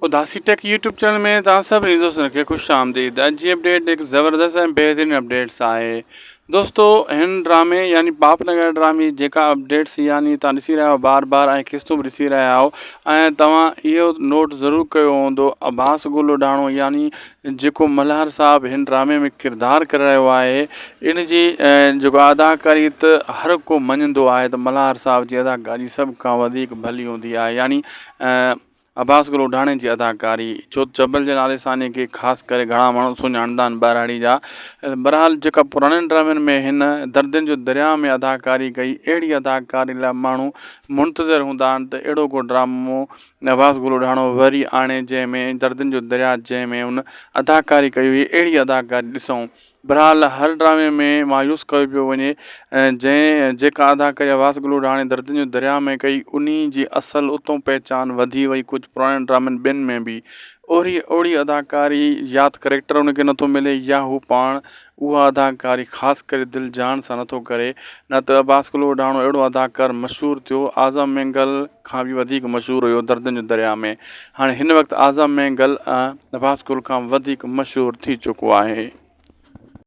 اداسي tech YouTube channel ۾ توهان سڀني دوستن کي خوش آمديد اڄ جي اپڊيٽ هڪ زبردست ۽ بهترين اپڊيٽس آهي دوستو هن ڊرامي يعني پاپ نگر ڊرامي جيڪا اپڊيٽس يعني توهان ڏسي رهيا آهيو بار بار ۽ قسطون به ڏسي رهيا آهيو ۽ توهان اهو نوٽ ضرور ڪيو هوندو عباس گل اڏاڻو يعني جيڪو ملهار صاحب هن ڊرامي ۾ ڪردار ڪري رهيو آهي ان جي جيڪو اداڪاري ته هر ڪو مڃندو آهي ته ملهار صاحب جي اداڪاري سڀ کان وڌيڪ ڀلي هوندي آهي يعني عباس گل اوڍاڻي جي اداڪاري ڇو ته جبل جي نالي سان انهي کي خاص ڪري گهڻا ماڻهو سڃاڻندا آهن ٻهراڙي جا بهرحال جيڪا پراڻن ڊرامن ۾ هن دردين جو درياء ۾ اداڪاري ڪئي اهڙي اداڪاري لاء ماڻهو منتظر هوندا آهن ته اهڙو ڪو ڊرامو عباس گل اوڍاڻو وري آڻي جنهن ۾ دردين جو درياء جنهن ۾ هن اداڪاري ڪئي هئي اهڙي اداڪاري ڏسون بھرحال ھر ڊرامي ۾ مايوس ڪيو پيو وڃي جنھن جيڪا اداڪاري عباس گلو ڊاڻي دردين جو درياء ۾ ڪئي انھي جي اصل اتون پهچان وڌي وئي ڪجھ پراڻن ڊرامن ٻين ۾ به اھڙي اھڙي اداڪاري يا ته ڪريڪٽر ان کي نٿو ملي يا ھو پاڻ اھا اداڪاري خاص ڪري دل جان سان نٿو ڪري نه ته عباس گلو ڊاڻو اھڙو اداڪار مشھور ٿيو اعظم مينگل کان به وڌيڪ مشھور ھيو دردين جو درياء ۾ هاڻي هن وقت اعظم مينگل عباس گل کان وڌيڪ مشهور ٿي چڪو آهي.